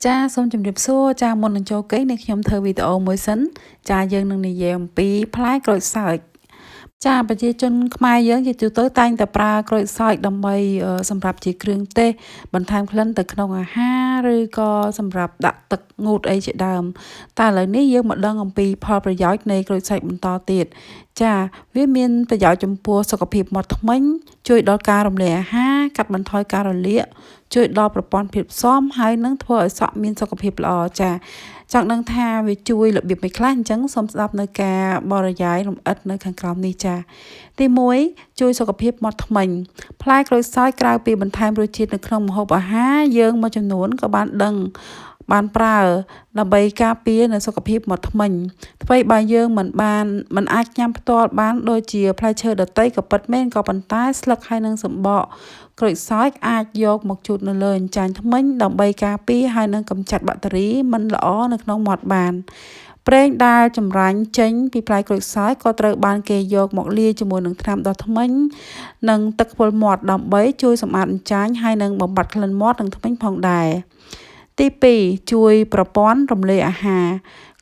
ចាសូមជម្រាបសួរចាមុននឹងចូលគេងនេះខ្ញុំធ្វើវីដេអូមួយសិនចាយើងនឹងនិយាយអំពីផ្លែក្រូចសើចចាប្រជាជនខ្មែរយើងជាទូទៅតែងតែប្រើក្រូចសើចដើម្បីសម្រាប់ជាគ្រឿងទេសបន្ថែមក្លិនទៅក្នុងអាហារឬក៏សម្រាប់ដាក់ទឹកងូតអីជាដើមតែឥឡូវនេះយើងមកដឹងអំពីផលប្រយោជន៍នៃក្រូចសើចបន្តទៀតចាវាមានប្រយោជន៍ចំពោះសុខភាពមាត់ធ្មេញជួយដល់ការរំលាយអាហារកាត់បន្ថយការរលាកជួយដល់ប្រព័ន្ធភាពស៊ាំហើយនឹងធ្វើឲ្យសក់មានសុខភាពល្អចាចង់ដឹងថាវាជួយរបៀបម៉េចខ្លះអញ្ចឹងសូមស្ដាប់នៅការបរិយាយលម្អិតនៅខាងក្រោមនេះចាទី1ជួយសុខភាពមាត់ធ្មេញផ្លែក្រូចសើចក្រៅពីបន្ថែមរសជាតិនៅក្នុងម្ហូបអាហារយើងមួយចំនួនក៏បានដឹងបានប្រើដើម្បីការពារនៅសុខភាពមាត់ធ្មេញថ្មីបើយើងមិនបានមិនអាចញ៉ាំផ្ទាល់បានដូចជាផ្លែឈើដទៃក៏ពិតមែនក៏ប៉ុន្តែស្លឹកហើយនឹងសម្បកក្រូចសើចអាចយកមកជូតនៅលើអញ្ចាញធ្មេញដើម្បីការពារហើយនឹងកម្ចាត់បាក់តេរីមិនល្អនៅក្នុងមាត់បានប្រេងដែលចម្រាញ់ចេញពីផ្លែក្រូចសើចក៏ត្រូវបានគេយកមកលាយជាមួយនឹងថ្នាំដុសធ្មេញនិងទឹកពុលមាត់ដើម្បីជួយសម្អាតអញ្ចាញហើយនិងបំបត្តិក្លិនមាត់និងធ្មេញផងដែរទី2ជួយប្រព័ន្ធរំលាយអាហារ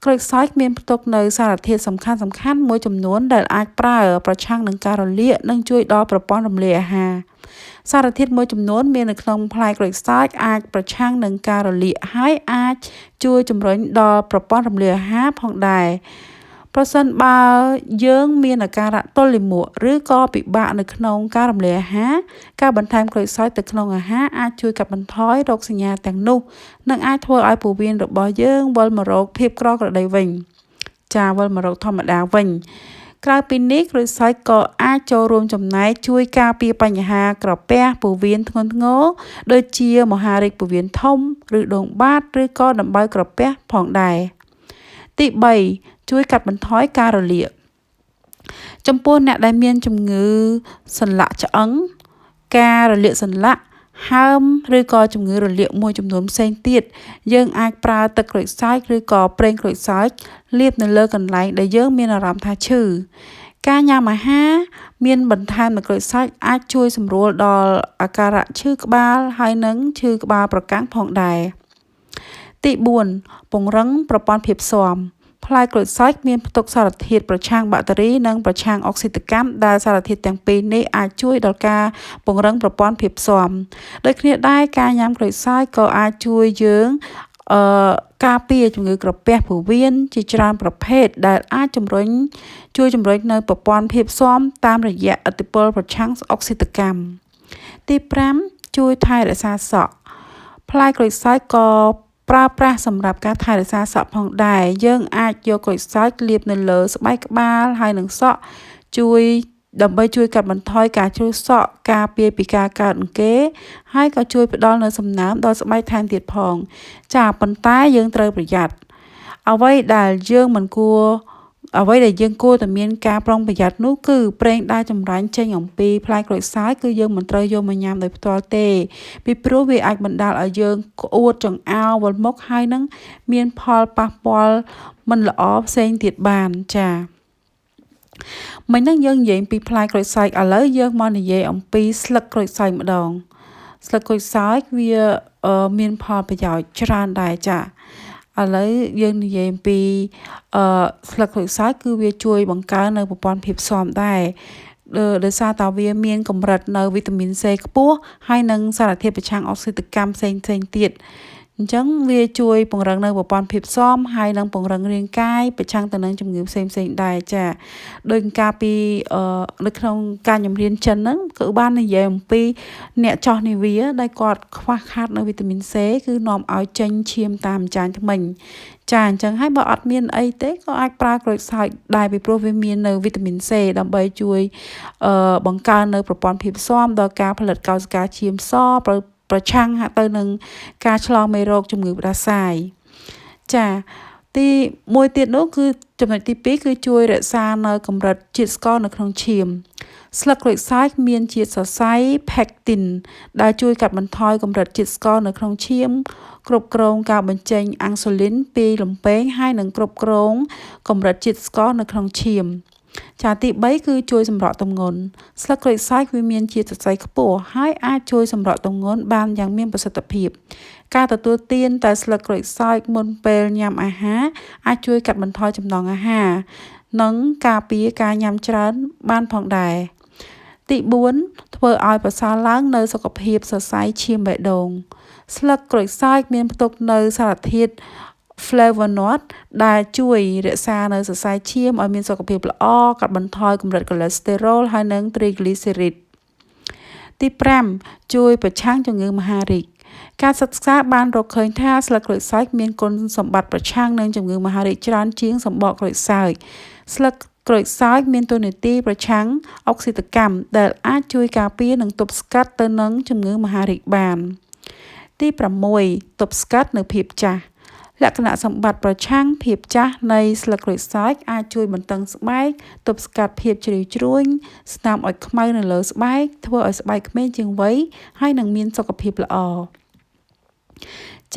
ក្រូចសើចមានផ្ទុកនៅសារធាតុសំខាន់ៗមួយចំនួនដែលអាចប្រើប្រឆាំងនឹងការរលាកនិងជួយដល់ប្រព័ន្ធរំលាយអាហារសារធាតុមួយចំនួនមាននៅក្នុងផ្លែក្រូចសើចអាចប្រឆាំងនឹងការរលាកហើយអាចជួយជំរុញដល់ប្រព័ន្ធរំលាយអាហារផងដែរប្រសិនបើយើងមានអាការៈទល់លាមកឬក៏ពិបាកនៅក្នុងការរំលាយអាហារការបន្ថែមក្រូចសើចទៅក្នុងអាហារអាចជួយកាត់បន្ថយរោគសញ្ញាទាំងនោះនិងអាចធ្វើឲ្យពោះវៀនរបស់យើងវិលមករកភាពក្រក្រតីវិញចាវិលមករកធម្មតាវិញក្រៅពីនេះក្រូចសើចក៏អាចចូលរួមចំណែកជួយការពារបញ្ហាក្រពះពោះវៀនធ្ងន់ធ្ងរដូចជាមហារីកពោះវៀនធំឬដងបាតឬក៏ដំបៅក្រពះផងដែរទី3ជួយកាត់បន្ថយការរលាកចំពោះអ្នកដែលមានជំងឺសន្លាក់ឆ្អឹងការរលាកសន្លាក់ហើមឬក៏ជំងឺរលាកមួយចំនួនផ្សេងទៀតយើងអាចប្រើទឹកក្រូចសើចឬក៏ប្រេងក្រូចសើចលាបនៅលើកន្លែងដែលយើងមានអារម្មណ៍ថាឈឺការញ៉ាំអាហារមានបន្ថែមនៅក្រូចសើចអាចជួយសម្រួលដល់អាការៈឈឺក្បាលហើយនិងឈឺក្បាលប្រកាំងផងដែរទី4ពង្រឹងប្រព័ន្ធភាពស៊ាំផ្លែក្រូចសើចមានផ្ទុកសារធាតុប្រឆាំងបាក់តេរីនិងប្រឆាំងអុកស៊ីតកម្មដែលសារធាតុទាំងពីរនេះអាចជួយដល់ការពង្រឹងប្រព័ន្ធភាពស៊ាំដូចគ្នាដែរការញ៉ាំក្រូចសើចក៏អាចជួយយើងការពារជំងឺក្រពះពោះវៀនជាច្រើនប្រភេទដែលអាចជំរុញជួយជំរុញនៅប្រព័ន្ធភាពស៊ាំតាមរយៈឥទ្ធិពលប្រឆាំងអុកស៊ីតកម្មទី5ជួយថែរក្សាសក់ផ្លែក្រូចសើចក៏ប្រើប្រាស់សម្រាប់ការថែរក្សាសក់ផងដែរយើងអាចយកក្រូចសើចលាបនៅលើស្បែកក្បាលហើយនិងសក់ជួយដើម្បីជួយកាត់បន្ថយការជ្រុះសក់ការពារពីការកើតអង្គេហើយក៏ជួយផ្ដល់នូវសំណើមដល់ស្បែកថែមទៀតផងចាប៉ុន្តែយើងត្រូវប្រយ័ត្នអ្វីដែលយើងមិនគួរអ្វីដែលយើងគួរតែមានការប្រុងប្រយ័ត្ននោះគឺប្រេងដែលចម្រាញ់ចេញអំពីផ្លែក្រូចសើចគឺយើងមិនត្រូវយកមកញ៉ាំដោយផ្ទាល់ទេពីព្រោះវាអាចបណ្ដាលឲ្យយើងក្អួតចង្អោរវិលមុខហើយនឹងមានផលប៉ះពាល់មិនល្អផ្សេងទៀតបានចាមិញហ្នឹងយើងនិយាយពីផ្លែក្រូចសើចឥឡូវយើងមកនិយាយអំពីស្លឹកក្រូចសើចម្ដងស្លឹកក្រូចសើចវាមានផលប្រយោជន៍ច្រើនដែរចាឥឡូវយើងនិយាយអំពីស្លឹកក្រូចសើចគឺវាជួយបង្កើននៅប្រព័ន្ធភាពស៊ាំដែរដោយសារតែវាមានកម្រិតនៅវីតាមីន C ខ្ពស់ហើយនិងសារធាតុប្រឆាំងអុកស៊ីតកម្មផ្សេងៗទៀតអញ្ចឹងវាជួយពង្រឹងនៅប្រព័ន្ធភាពស៊ាំហើយនិងពង្រឹងរាងកាយប្រឆាំងទៅនឹងជំងឺផ្សេងៗដែរចាដោយការពីនៅក្នុងការខ្ញុំរៀនចិនហ្នឹងគឺបាននិយាយអំពីអ្នកចោះនាវាដែលគាត់ខ្វះខាតនៅវីតាមីន C គឺនាំឲ្យចេញឈាមតាមចាញ់ធ្មេញចាអញ្ចឹងហើយបើអត់មានអីទេក៏អាចប្រើក្រូចសើចដែរពីព្រោះវាមាននៅវីតាមីន C ដើម្បីជួយបង្កើននៅប្រព័ន្ធភាពស៊ាំដល់ការផលិតកោសិកាឈាមសប្រឆាំងទៅនឹងការឆ្លងមេរោគជំងឺផ្ដាសាយចាទីមួយទៀតនោះគឺចំណុចទី2គឺជួយរក្សានៅកម្រិតជាតិស្ករនៅក្នុងឈាមស្លឹកក្រូចសើចមានជាតិសរសៃ pectin ដែលជួយកាត់បន្ថយកម្រិតជាតិស្ករនៅក្នុងឈាមគ្រប់គ្រងការបញ្ចេញអាំងស៊ូលីនពីលំពែងហើយនិងគ្រប់គ្រងកម្រិតជាតិស្ករនៅក្នុងឈាម ចាទី3គឺជួយសម្រកទម្ងន់ស្លឹកក្រូចសើចវាមានជាតិសរសៃខ្ពស់ហើយអាចជួយសម្រកទម្ងន់បានយ៉ាងមានប្រសិទ្ធភាពការទទួលទានតែស្លឹកក្រូចសើចមុនពេលញ៉ាំអាហារអាចជួយកាត់បន្ថយចំណង់អាហារនិងការពារការញ៉ាំច្រើនបានផងដែរទី4ធ្វើឲ្យប្រសើរឡើងនៅសុខភាពសរសៃឈាមបេះដូងស្លឹកក្រូចសើចមានផ្ទុកនៅសារធាតុ flavonoid ដែលជួយរក្សានៅសរសៃឈាមឲ្យមានសុខភាពល្អកាត់បន្ថយកម្រិតកូលេស្តេរ៉ុលហើយនិង triglyceride ទី5ជួយប្រឆាំងជំងឺមហារីកការសិក្សាបានរកឃើញថាស្លឹកក្រូចសើចមានគុណសម្បត្តិប្រឆាំងនឹងជំងឺមហារីកច្រើនជាងសម្បកក្រូចសើចស្លឹកក្រូចសើចមានតួនាទីប្រឆាំងអុកស៊ីតកម្មដែលអាចជួយការពារនិងទប់ស្កាត់ទៅនឹងជំងឺមហារីកបានទី6ទប់ស្កាត់នៅភាពចាស់លក្ខណៈសម្បត្តិប្រឆាំងភាពចាស់នៃស្លឹកក្រូចសើចអាចជួយបន្តឹងស្បែកទប់ស្កាត់ភាពជ្រីវជ្រួញស្នាមអុចខ្មៅនៅលើស្បែកធ្វើឲ្យស្បែកក្មេងជាងវ័យហើយនឹងមានសុខភាពល្អ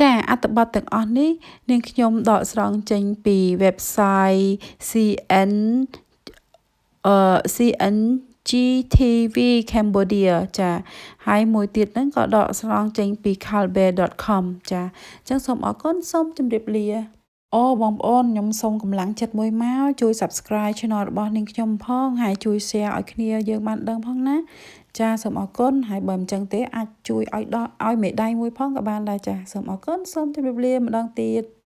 ចាអត្ថបទទាំងអស់នេះនាងខ្ញុំដកស្រង់ចេញពី website CN CN GTV Cambodia ចាហើយមួយទៀតហ្នឹងក៏ដកស្រង់ចេញពី calbe.com ចាអញ្ចឹងសូមអរគុណសូមជម្រាបលាអូបងប្អូនខ្ញុំសូមកម្លាំងចិត្តមួយមកជួយ Subscribe Channel របស់នាងខ្ញុំផងហើយជួយ Share ឲ្យគ្នាយើងបានដឹងផងណាចាសូមអរគុណហើយបើមិនចឹងទេអាចជួយឲ្យដល់ឲ្យមេដៃមួយផងក៏បានដែរចាសូមអរគុណសូមជម្រាបលាម្ដងទៀត។